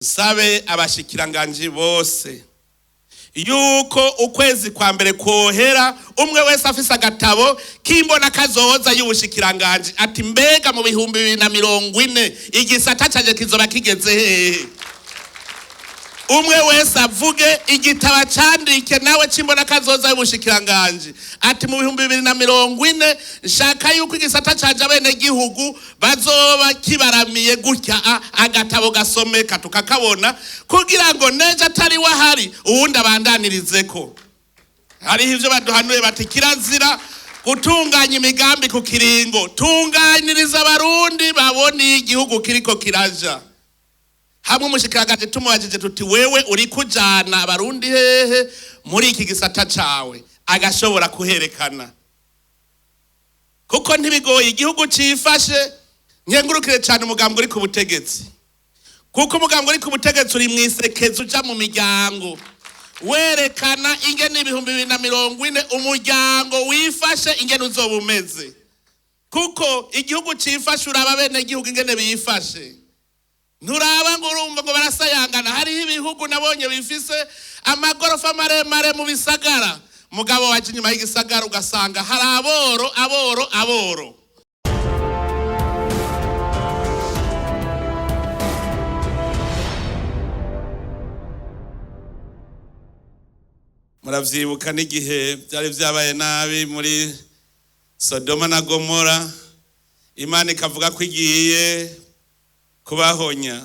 Nsabe abashikiranganji bose yuko ukwezi kwa mbere kohera umwe wese afise agatabo k'imbona kazoza y'ubushikiranganji, ati mbega mu 2040 igisata canje kizoba kigeze hehe? Umwe wese avuge igitabo acandike nawe c'imbona kazoza y'ubushikiranganji, ati mu 2040 nshaka yuko igisata canje abenegihugu bazoba kibaramiye gutya. Agatabo gasomeka tukakabona kugira ngo nejo atari wahari uwundi abandanyirizeko. Hariho ivyo baduhanuye bati kirazira gutunganya imigambi ku kiringo, tunganiriza abarundi babone igihugu kiriko kiraja. Hamwe umushikiranganji tumubajije tuti wewe uri kujana abarundi hehe muri iki gisata cawe, agashobora kuherekana, kuko ntibigoye igihugu cifashe. Nkengurukire cane umugambi uri ku butegetsi, kuko umugambi uri ku butegetsi uri mwisekeza uja mu miryango werekana ingene 2040 umuryango wifashe ingene uzoba umeze, kuko igihugu cifashe uraba bene igihugu ingene bifashe, nturaba ngo urumva ngo barasayangana. Hariho ibihugu nabonye bifise amagorofa maremare mu bisagara, mugabo waje inyuma y'igisagara ugasanga hari aboro aboro aboro. Muravyibuka n'igihe byari vyabaye nabi muri Sodoma na Gomora, Imana ikavuga ko igiye kubahonya.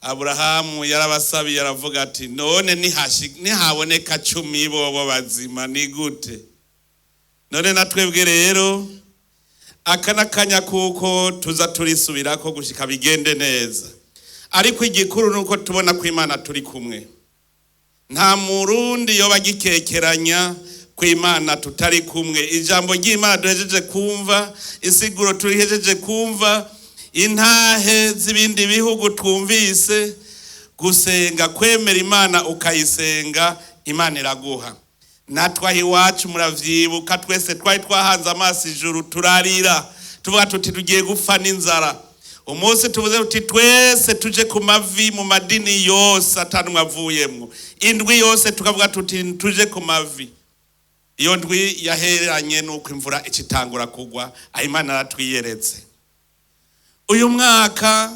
Aburahamu yarabasabiye, aravuga ati none nihaboneka 10 bobo bazima ni gute? None natwebwe rero aka n'akanya kuko tuza turisubirako gushika bigende neza, ariko igikuru nuko tubona ko Imana turi kumwe. Nta murundi yoba agikekeranya ko Imana tutari kumwe. Ijambo ry'Imana duhejeje kumva, insiguro tuhejeje kumva, intahe z'ibindi bihugu twumvise, gusenga kwemera Imana ukayisenga Imana iraguha. Natwe aho iwacu muravyibuka twese twari twahanze amaso ijuru turarira tuvuga tuti tugiye gupfa n'inzara. Umunsi tuvuze tuti twese tuje ku mavi mu madini yose atanumwe avuyemwo, indwi yose tukavuga tuti tuje ku mavi, iyo ndwi yaheranye nuko imvura icitangura kugwa, aho Imana yaratwiyeretse. Uyu mwaka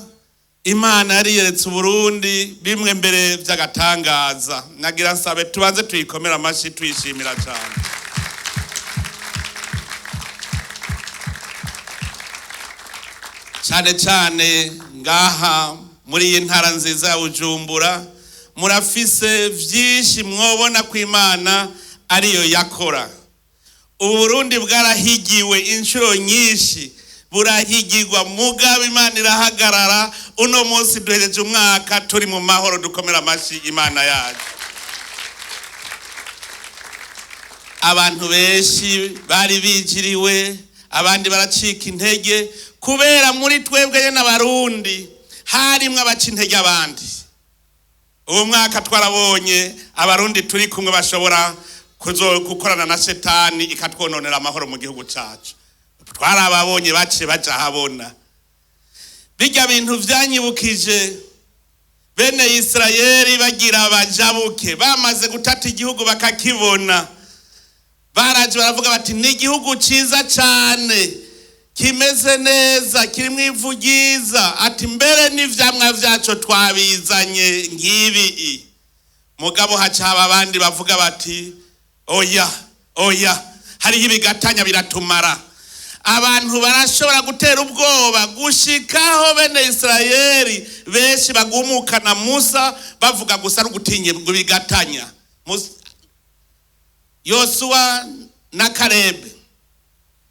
Imana yariyeretse Uburundi bimwe mbere vy'agatangaza. Nagira nsabe tubanze tuyikomera amashi tuyishimira cane. Cane cane ngaha muri iyi ntara nziza ya Bujumbura murafise vyinshi mwobona ko Imana ariyo yakora. Uburundi bwarahigiwe inshuro nyinshi, burahigirwa, mugabo Imana irahagarara. Uno munsi duhereje umwaka turi mu mahoro, dukomera amashi Imana yacu. Abantu benshi bari bijiriwe, abandi baracika intege, kubera muri twebwe nyene abarundi harimwo abaca intege abandi. Uwo mwaka twarabonye abarundi turi kumwe bashobora gukorana na shetani ikatwononera amahoro mu gihugu cacu. Twarababonye baciye baja habona. Birya bintu vyanyibukije bene Isirayeli bagira bajabuke, bamaze gutata igihugu bakakibona, baraje baravuga bati ni igihugu ciza cane kimeze neza kirimwo ivu ryiza, ati mbere n'ivyamwa vyaco twabizanye ngibi. Mugabo haca haba abandi bavuga bati oya oya, hariho ibigatanya biratumara. Abantu barashobora gutera ubwoba gushikaho bene Isirayeli benshi bagumukana Musa bavuga gusa ari ugutinya ibigatanya. Yosuwa na Kalebe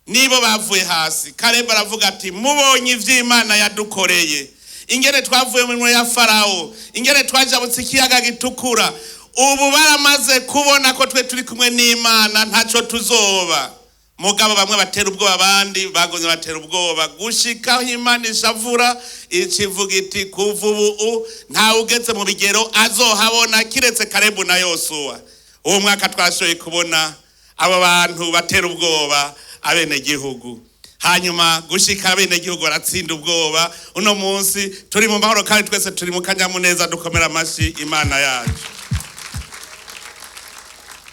nibo bavuye hasi. Kalebe aravuga ati mubonye ivy'Imana yadukoreye, ingene twavuye mu minwe ya Farawo, ingene twajabutse ikiyaga gitukura, ubu baramaze kubona ko twe turi kumwe n'Imana ntaco tuzoba. Mugabo bamwe batera ubwoba abandi bagomye batera ubwoba gushikaho Imana ishavura ikivuga iti kuva ubu ntawe ugeze mu bigero azohabona kiretse Kalebu na Yosuwa. Uwo mwaka twashoboye kubona abo bantu batera ubwoba abenegihugu. Hanyuma gushika abenegihugu baratsinda ubwoba. Uno munsi turi mu mahoro kandi twese turi mu kanyamuneza, dukomera amashi Imana yacu.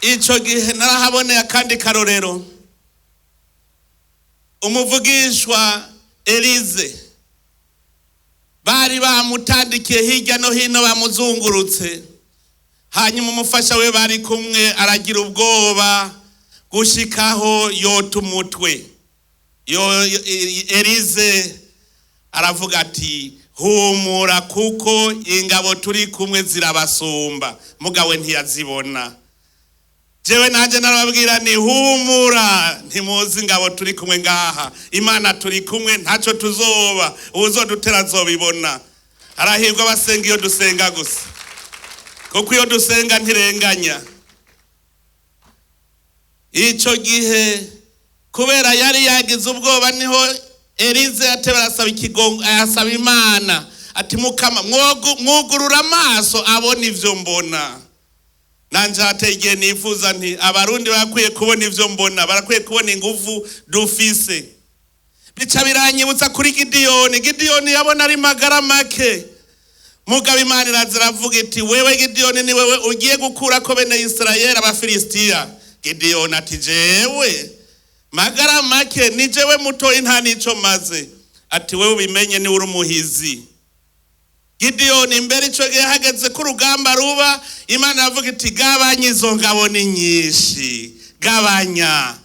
Ico gihe narahaboneye akandi karorero. Umuvugishwa Elize bari bamutandikiye hirya no hino, bamuzungurutse. Hanyuma umufasha we bari kumwe aragira ubwoba gushikaho yota umutwe. Elize aravuga ati: "Humura, kuko ingabo turi kumwe zirabasumba." Mugawe ntiyazibona. Jewe nanjye narababwira ni: "Humura, ntimuzi ingabo turi kumwe ngaha. Imana turi kumwe, ntacyo tuzoba. Uwuzodutera azobibona." Arahirwa abasenga iyo dusenga gusa, kuko iyo dusenga ntirenganya. Icyo gihe kubera yari yagize ubwoba, niho Elize yateba arasaba ikigongo, arasaba Imana ati: "Mukama, mwugurura amaso abona ivyo mbona." Nanje hateye igihe nifuza nti: "Abarundi barakwiye kubona ivyo mbona, barakwiye kubona ingufu dufise." Bica biranyibutsa kuri Gidiyoni. Gidiyoni yabona ari magara make, mugabo Imana iraza iravuga iti: "Wewe Gidiyoni, ni wewe ugiye gukurako bene Isirayeli Abafilisitiya." Gidiyoni ati: "Jewe magara make, ni jewe mutoyi, nta nico maze." Ati: "Wewe ubimenye, ni uri umuhizi." Gidiyoni mbere ico gihe hageze ko urugamba ruba, Imana iravuga iti: "Gabanya izo ngabo, ni nyinshi, gabanya,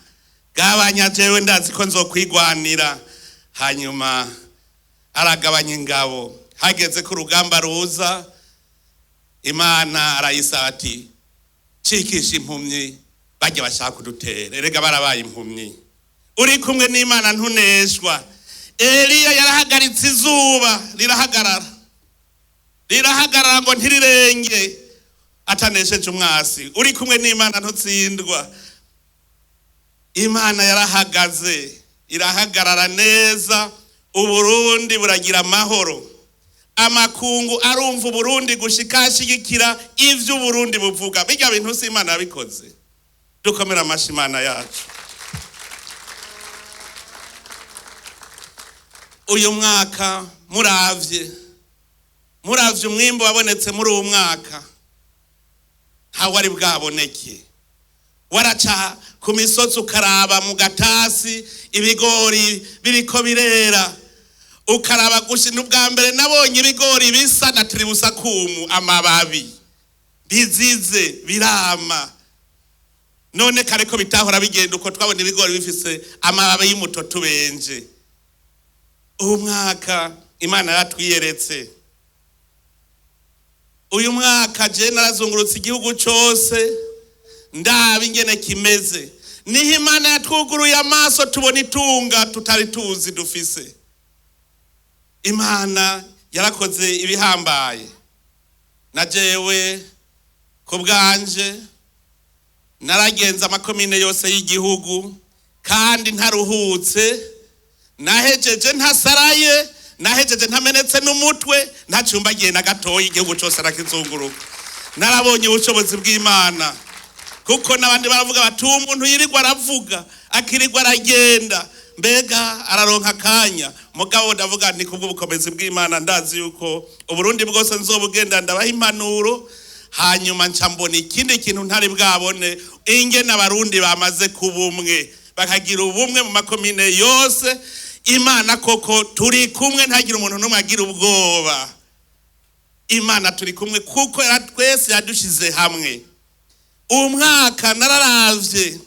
gabanya, jewe ndazi ko nzokwigwanira." Hanyuma aragabanya ingabo. Hageze ko urugamba ruza, Imana arayisaba ati: "Cikisha impumyi bajya bashaka kudutera, erega barabaye impumyi." Uri kumwe n'Imana ntuneshwa. Eliya yarahagaritse izuba, rirahagarara, rirahagarara ngo ntirirenge atanesheje umwasi. Uri kumwe n'Imana ntutsindwa. Imana yarahagaze, irahagarara neza. Uburundi buragira amahoro, amakungu arumva Uburundi gushika ashigikira ivyo Uburundi buvuga. Bijya bintu si Imana yabikoze? Dukomera amashi Imana yacu. Uyu mwaka muravye umwimbu wabonetse muri uwu mwaka, ntawe wari bwaboneke. Waraca ku misozi ukaraba mu gatasi ibigori biriko birera, ukaraba gusa. N'ubwa mbere nabonye ibigori bisa na tiribusakumu, amababi bizize birama. None kare ko bitahora bigenda uko, twabona ibigori bifise amababi y'umutoto benje. Uyu mwaka Imana yaratwiyeretse. Uyu mwaka je narazungurutse igihugu cose, ndaba ingene kimeze. Niho Imana yatwuguruye amaso, tubona itunga tutari tuzi dufise. Imana yarakoze ibihambaye. Na jewe ku bwanje naragenze amakomine yose y'igihugu kandi ntaruhutse. Nahejeje ntasaraye, nahejeje ntamenetse n'umutwe, ntacumbagiye na gatoya. Igihugu cyose arakizunguruka. Narabonye ubushobozi bw'Imana, kuko n'abandi baravuga bati: "Uwo muntu yirirwa aravuga, akirirwa aragenda, mbega araronka akanya?" Mugabo ndavuga nti: "Kubw'ubukomezi bw'Imana ndazi yuko Uburundi bwose nzobugenda, ndabaha impanuro." Hanyuma nca mbona ikindi kintu ntari bwabone, ingene Abarundi bamaze kuba umwe, bakagira ubumwe mu makomine yose. Imana koko turi kumwe, ntagire umuntu n'umwe agira ubwoba. Imana turi kumwe, kuko twese yadushize hamwe. Uwo mwaka nararavye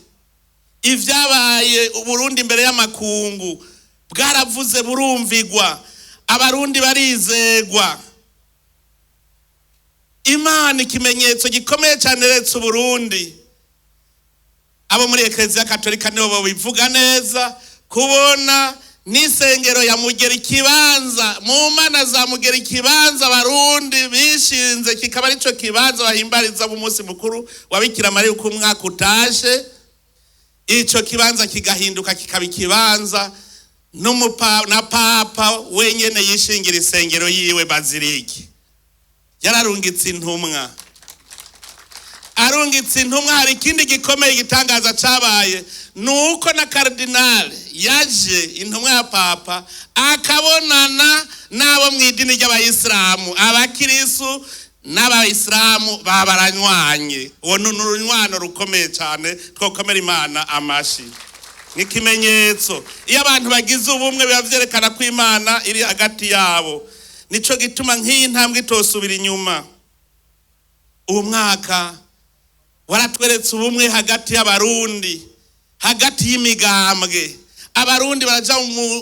ivyabaye Uburundi imbere y'amakungu, bwaravuze burumvigwa, Abarundi barizegwa. Imana ikimenyetso gikomeye cyane retse Uburundi, abo muri Ekereziya Katolika nibo babivuga neza, kubona n'isengero ya Mugera, ikibanza mu mana za Mugera, ikibanza Abarundi bishinze, kikaba arico kibanza bahimbariza mu munsi mukuru wa Bikira Mariya uko umwaka utashe, ico kibanza kigahinduka kikaba ikibanza na papa wenyene yishingira isengero yiwe bazilike. Yararungitse intumwa, arungitse intumwa. Hari ikindi gikomeye, igitangaza cabaye. Nuko na karidinali yaje, intumwa ya Papa, akabonana n'abo mu idini ry'Abayisilamu. Abakirisu n'Abayisilamu babaranywanye. Uwo ni urunywano rukomeye cyane, twokomera Imana amashi. Ni ikimenyetso, iyo abantu bagize ubumwe biba byerekana ko Imana iri hagati yabo. Nico gituma nk'iyi ntambwe itosubira inyuma. Uwo mwaka waratweretse ubumwe hagati y'Abarundi, hagati y'imigambwe. Abarundi baraja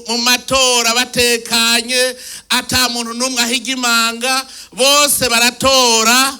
mu matora batekanye, ata muntu n'umwe ahiga imanga. Bose baratora,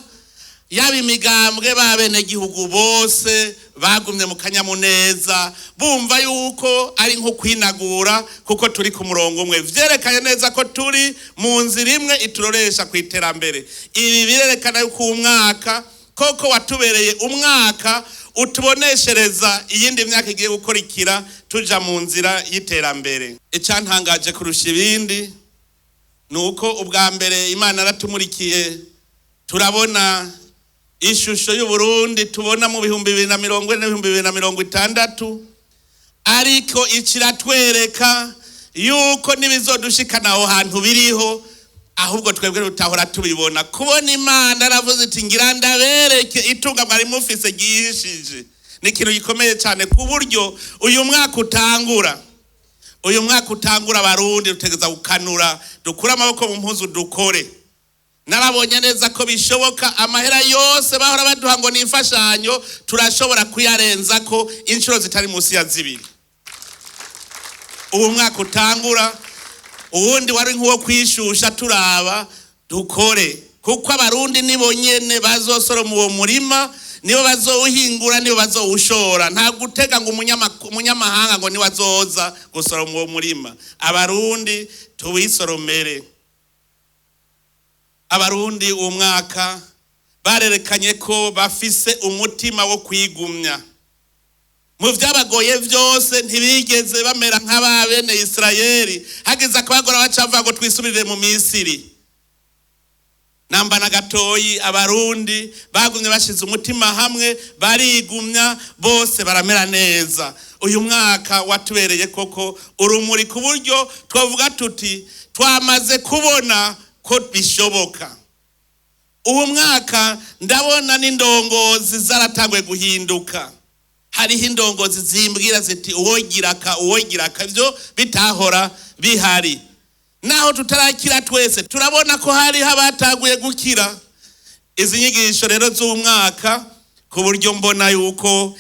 yaba imigambwe, b'abenegihugu bose bagumye mu kanyamuneza, bumva yuko ari nko kwinagura, kuko turi ku murongo umwe. Vyerekanye neza ko turi mu nzira imwe ituroresha ku iterambere. Ibi birerekana yuko uwu mwaka koko watubereye umwaka utuboneshereza iyindi myaka igiye gukurikira, tuja mu nzira y'iterambere. Icyantangaje kurusha ibindi ni uko ubwa mbere Imana yaratumurikiye, turabona ishusho y'Uburundi tubona mu 2040 n'2060, ariko ikiratwereka yuko n'ibizodushikana aho hantu biriho, ahubwo twebwe tutahora tubibona. Kubona Imana aravuze iti: "Ngira ndabereke itunga mwari mufise ryihishije", ni ikintu gikomeye cyane, ku buryo uyu mwaka utangura Abarundi dutegereza gukanura, dukure amaboko mu mpuzu, dukore. Narabonye neza ko bishoboka. Amahera yose bahora baduha ngo ni imfashanyo, turashobora kuyarenza ko inshuro zitari munsi ya zibiri. Ubu mwaka utangura, uwundi wari nk'uwo kwishusha, turaba dukore, kuko Abarundi nibo nyene bazosoroma uwo murima, nibo bazowuhingura, nibo bazowushora. Nta gutega ngo umunyamahanga ngo niwe azoza gusoroma uwo murima. Abarundi tuwisoromere. Abarundi uwo mwaka barerekanye ko bafise umutima wo kwigumya. Mu byabagoye byose ntibigeze bamera nk'ababene Isirayeli, hagize akabagora baca bavuga ngo twisubirire mu Misiri. Namba na gatoyi. Abarundi bagumye bashize umutima hamwe, barigumya, bose baramera neza. Uyu mwaka watubereye koko urumuri, ku buryo twavuga tuti twamaze kubona ko bishoboka. Uwo mwaka ndabona n'indongozi zaratanguye guhinduka. Hariho indongozi zimbwira ziti uwogiraka, uwogiraka, ibyo bitahora bihari. Naho tutarakira twese, turabona ko hariho abatanguye gukira. Izi nyigisho rero z'umwaka, ku buryo mbona yuko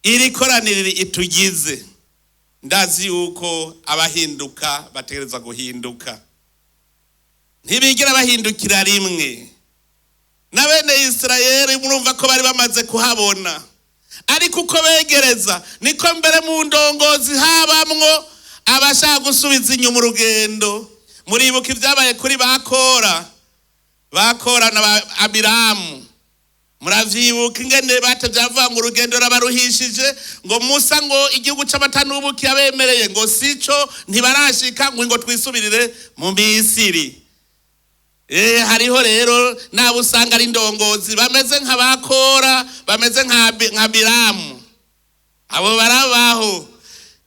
iri koraniro itugize, ndazi yuko abahinduka bategereza guhinduka, ntibigera bahindukira rimwe. Na bene Isirayeli murumva ko bari bamaze kuhabona, ariko uko begereza niko mbere mu ndongozi habamwo abashaka gusubiza inyuma urugendo. Muribuka ibyabaye kuri ba Kora, ba Kora na ba Abiramu. Muravyibuka ingene batevye bavuga ngo urugendo rabaruhishije, ngo Musa ngo igihugu c'amata n'ubuki yabemereye ngo sico, ntibarashika, ngo twisubirire mu Misiri. Hariho rero nabo usanga ari indongozi bameze nka ba Kora, bameze nka Biramu. Abo barabaho,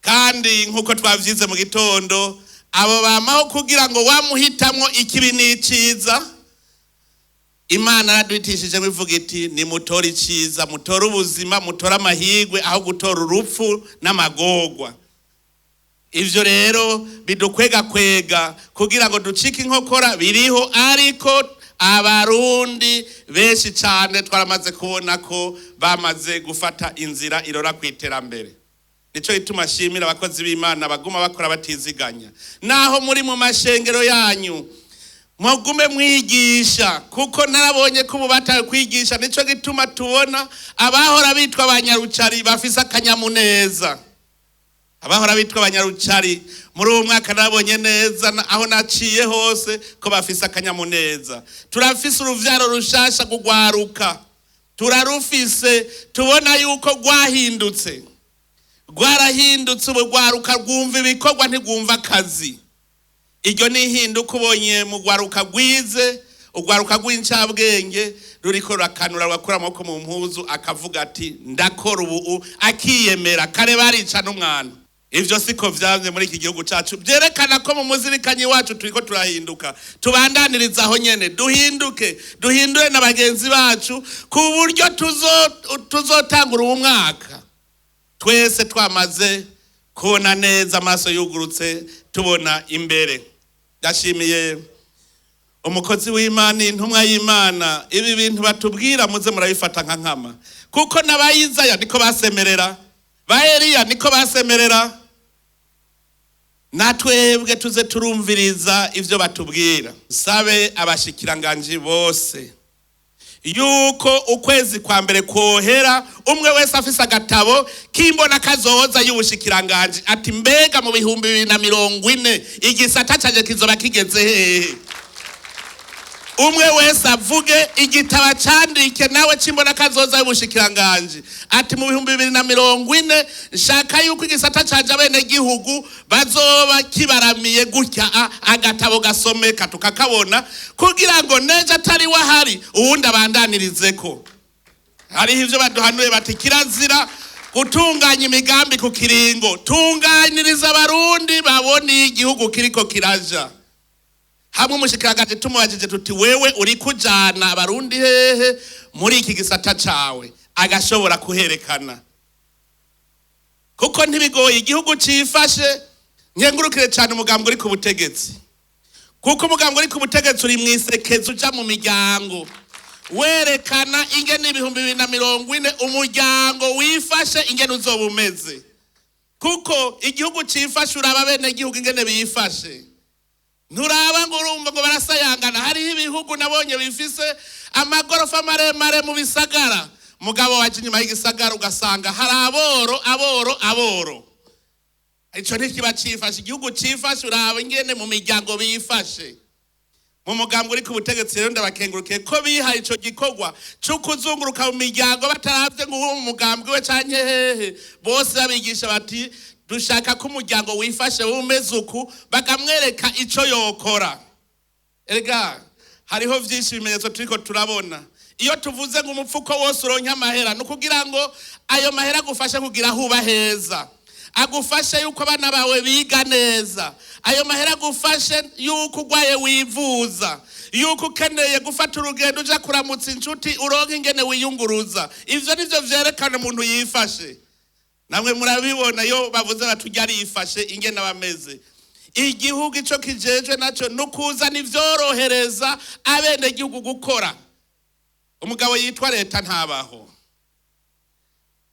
kandi nk'uko twavyize mu gitondo, abo bamaho kugira ngo wamuhitamwo ikibi n'iciza. Imana yaraduhitishije ivuga iti: "Nimutore iciza, mutore ubuzima, mutore amahirwe aho gutora urupfu n'amagorwa." Ivyo rero bidukwega kwega kugira ngo ducike inkokora biriho, ariko Abarundi benshi cyane twaramaze kubona ko bamaze gufata inzira irora ku iterambere. Nico gituma ashimira abakozi b'Imana baguma bakora batiziganya. Naho muri mu mashengero yanyu, mugume mwigisha, kuko narabonye ko ubu batawe kwigisha. Nico gituma tubona abahora bitwa abanyarucari bafise akanyamuneza. Abahora bitwa abanyarucari muri uwo mwaka nabonye neza aho naciye hose ko bafise akanyamuneza. Turafise uruvyaro rushasha kugwaruka, turarufise, tubona yuko rwahindutse, rwarahindutse. Ubu rwaruka rwumva ibikorwa, ntirwumva akazi. Iryo ni ihinduka ubonye mu rwaruka rwize. Urwaruka rw'incabwenge ruriko rurakanura, rugakura amaboko mu mpuzu, akavuga ati ndakora ubu, akiyemera. Kare barica n'umwana. Ivyo siko vyamye muri iki gihugu cacu. Vyerekana ko mu muzirikanyi wacu turiko turahinduka. Tubandaniriza aho nyene, duhinduke, duhindure na bagenzi bacu, ku buryo tuzotangura uwu mwaka twese twamaze kubona neza, amaso yugurutse, tubona imbere. Ndashimiye umukozi w'Imana, intumwa y'Imana. Ibi bintu batubwira muze murabifata nka nkama, kuko n'abayizaya niko basemerera, ba Eliya niko basemerera. Natwebwe tuze turumviriza ivyo batubwira. Sabe abashikiranganji bose yuko ukwezi kwa mbere kohera umwe wese afise agatabo k'imbona kazoza y'ubushikiranganji, ati mbega mu 2040 igisata canje kizoba kigeze hehe? Umwe wese avuge igitabo, acandike nawe c'imbona kazoza y'ubushikiranganji, ati mu 2040 nshaka yuko igisata canje abenegihugu bazoba kibaramiye gutya. Agatabo gasomeka tukakabona, kugira ngo nejo atari wahari uwundi abandanyirizeko. Hariho ivyo baduhanuye bati kirazira gutunganya imigambi ku kiringo. Tunganiriza Abarundi babone igihugu kiriko kiraja. Hamwe umushikiranganji tumubajije tuti wewe uri kujana Abarundi hehe muri iki gisata cawe, agashobora kuherekana, kuko ntibigoye, igihugu cifashe. Nkengurukire cyane umugambi uri ku butegetsi, kuko umugambi uri ku butegetsi uri mwisekeza, uja mu miryango, werekana ingene 2040 umuryango wifashe ingene uzoba umeze. Kuko igihugu cifashe uraba bene igihugu ingene bifashe, nturaba ngo urumva ngo barasayangana. Hariho ibihugu nabonye bifise amagorofa maremare mu bisagara, mugabo waje inyuma y'igisagara ugasanga hari aboro, aboro, aboro. Ico ntikiba cifashe. Igihugu cifashe uraba ingene mu miryango bifashe. Mu mugambi uri ku butegetsi rero ndabakengurukiye ko bihaye ico gikorwa co kuzunguruka mu miryango, bataravye ngo uwo mu mugambwe we canke hehe. Bose babigisha bati dushaka ko umuryango wifashe wumeze uku, bakamwereka ico yokora. Erega hariho vyinshi ibimenyetso turiko turabona. Iyo tuvuze ngo umupfuko wose uronke amahera, ni ukugira ngo ayo mahera agufashe kugira aho uba heza, agufashe yuko abana bawe biga neza, ayo mahera agufashe yuko urwaye wivuza, yuko ukeneye gufata urugendo uja kuramutsa inshuti uronke ingene wiyunguruza. Ivyo nivyo vyerekana umuntu yifashe. Namwe murabibona iyo bavuze bati urya arifashe, ingene aba ameze. Igihugu ico kijejwe naco ni ukuzana ivyorohereza abenegihugu gukora. Umugabo yitwa leta ntabaho.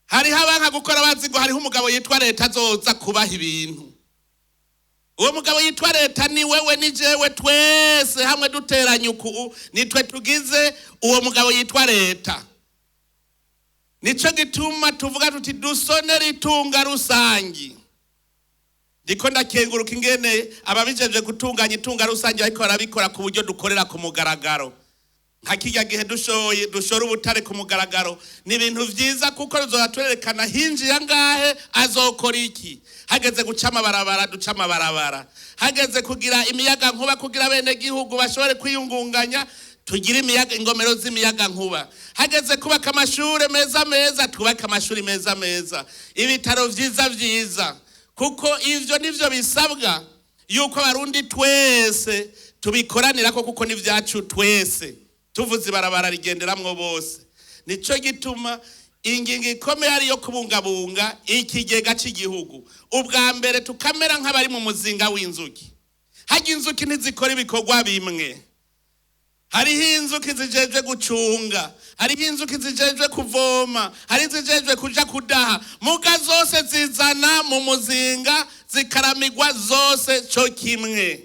Hariho abanka gukora bazi ngo hariho umugabo yitwa leta azoza kubaha ibintu. Uwo mugabo yitwa leta ni wewe, ni jewe, twese hamwe duteranye uku nitwe tugize uwo mugabo yitwa leta. Nico gituma tuvuga tuti dusonera itunga rusangi. Ndiko ndakenguruka ingene ababijeje gutunganya itunga rusangi ariko barabikora ku buryo dukorera ku mugaragaro, nka kirya gihe dushoye dushora ubutare ku mugaragaro. Ni ibintu vyiza, kuko ruzoba turerekana hinjiye angahe, azokora iki. Hageze guca amabarabara, duca amabarabara. Hageze kugira imiyaga nkuba kugira bene gihugu bashobore kwiyungunganya, tugire imiyaga, ingomero z'imiyaga nkuba. Hageze kubaka amashure meza meza, twubake amashuri meza meza, ibitaro vyiza vyiza, kuko ivyo nivyo bisabwa yuko Abarundi twese tubikoranirako, kuko ni vyacu twese. Tuvuze ibarabara rigenderamwo bose. Nico gituma ingingo ikomeye ari iyo kubungabunga ikigega cy'igihugu. Ubwa mbere tukamera nk'abari mu muzinga w'inzuki. Harya inzuki ntizikora ibikorwa bimwe. Hariho inzuki zijejwe gucunga, hariho inzuki zijejwe kuvoma, hari izijejwe kuja kudaha, muga zose zizana mu muzinga, zikaramigwa zose co kimwe.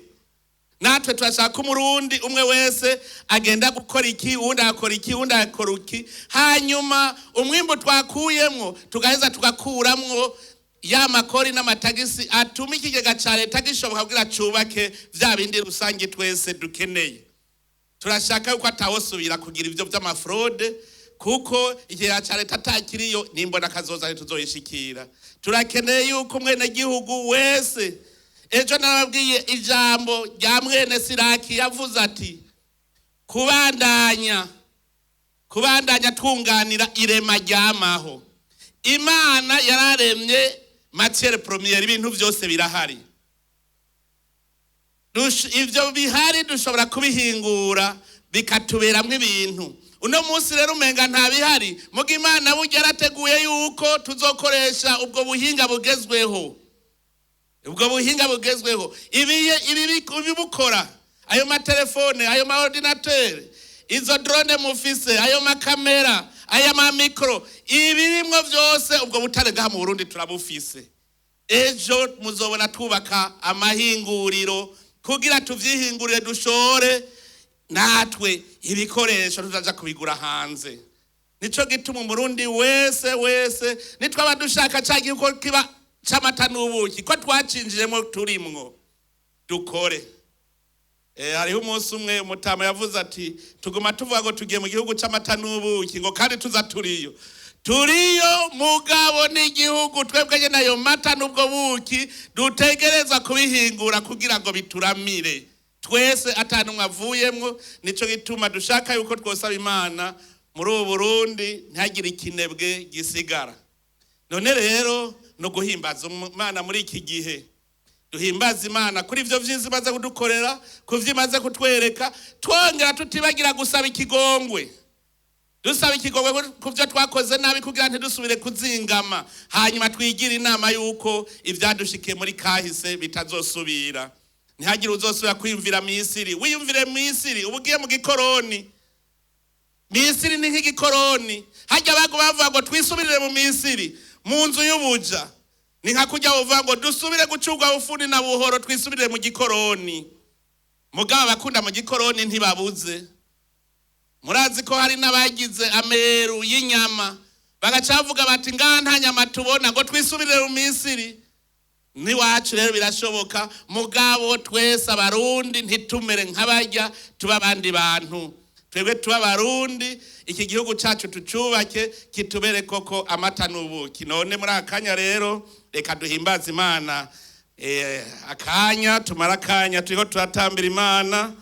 Natwe turashaka Umurundi umwe wese agenda gukora iki, uwundi agakora iki, uwundi agakora iki, hanyuma umwimbu twakuyemwo tugaheza tugakuramwo ya makori n'amatagisi atuma ikigega ca leta gishoboka kugira cubake vya bindi rusange twese dukeneye. Turashaka yuko atawosubira kugira ivyo vy'amafraude, kuko ikigega ca leta atakiriyo nimbona kazoza tuzoyishikira. Turakeneye yuko umwenegihugu wese, ejo narababwiye ijambo rya mwene Siraki, yavuze ati Kubandanya twunganira irema ryamaho. Imana yararemye matière première, ibintu byose birahari. Ivyo bihari dushobora kubihingura bikatuberamwo ibintu. Uno munsi rero umenga nta bihari, muga Imana burya yarateguye yuko tuzokoresha ubwo buhinga bugezweho, ubwo buhinga bugezweho, ibi ibibukora, ayo matelefone, ayo maordinateur, izo drone mufise, ayo makamera, aya mamikro, ibirimwo byose. Ubwo butare ngaha mu Burundi turabufise. Ejo muzobona twubaka amahinguriro kugira tuvyihingurire, dushore natwe ibikoresho tutaja kubigura hanze. Nico gituma Umurundi wese wese nitwaba dushaka ca gihugu kiba c'amata n'ubuki ko twacinjiyemo turimwo, dukore. Hariho umunsi umwe umutama yavuze ati: "Tuguma tuvuga ngo tugiye mu gihugu c'amata n'ubuki, ngo kandi tuza turiyo, turiyo, mugabo n'igihugu twebwe nyene ayo mata n'ubwo buki dutegereza kubihingura kugira ngo bituramire twese atanumwe avuyemwo." Nico gituma dushaka yuko twosaba Imana muri ubu Burundi ntihagire ikinebwe gisigara. None rero no guhimbaza Imana muri iki gihe, duhimbaza Imana kuri ivyo vyiza imaze kudukorera, ku vyo imaze kutwereka, twongera tutibagira gusaba ikigongwe, dusaba ikigongwe ku byo twakoze nabi kugira ntidusubire kuzingama, hanyuma twigire inama y'uko ivyadushikiye muri kahise bitazosubira. Ntihagire uzosubira kwiyumvira Misiri. Wiyumvire Misiri, uba ugiye mu gikoroni. Misiri ni nk'igikoroni. Hajya bago bavuga ngo twisubirire mu Misiri, mu nzu y'ubuja, ni nka kujya uvuga ngo dusubire gucurwa bufuni na buhoro, twisubirire mu gikoroni. Mugabo abakunda mu gikoroni ntibabuze. Murazi ko hari n'abagize ameru y'inyama, bagaca bavuga bati: "Ngaha nta nyama tubona, ngo twisubirire mu Misiri." N'iwacu rero birashoboka, mugabo twese Abarundi ntitumere nk'abarya, tuba abandi bantu. Twebwe tuba Abarundi, iki gihugu cyacu tucubake kitubere koko amata n'ubuki. None muri aka kanya rero reka duhimbaze Imana. Akanya tumara akanya turiko turatambira Imana.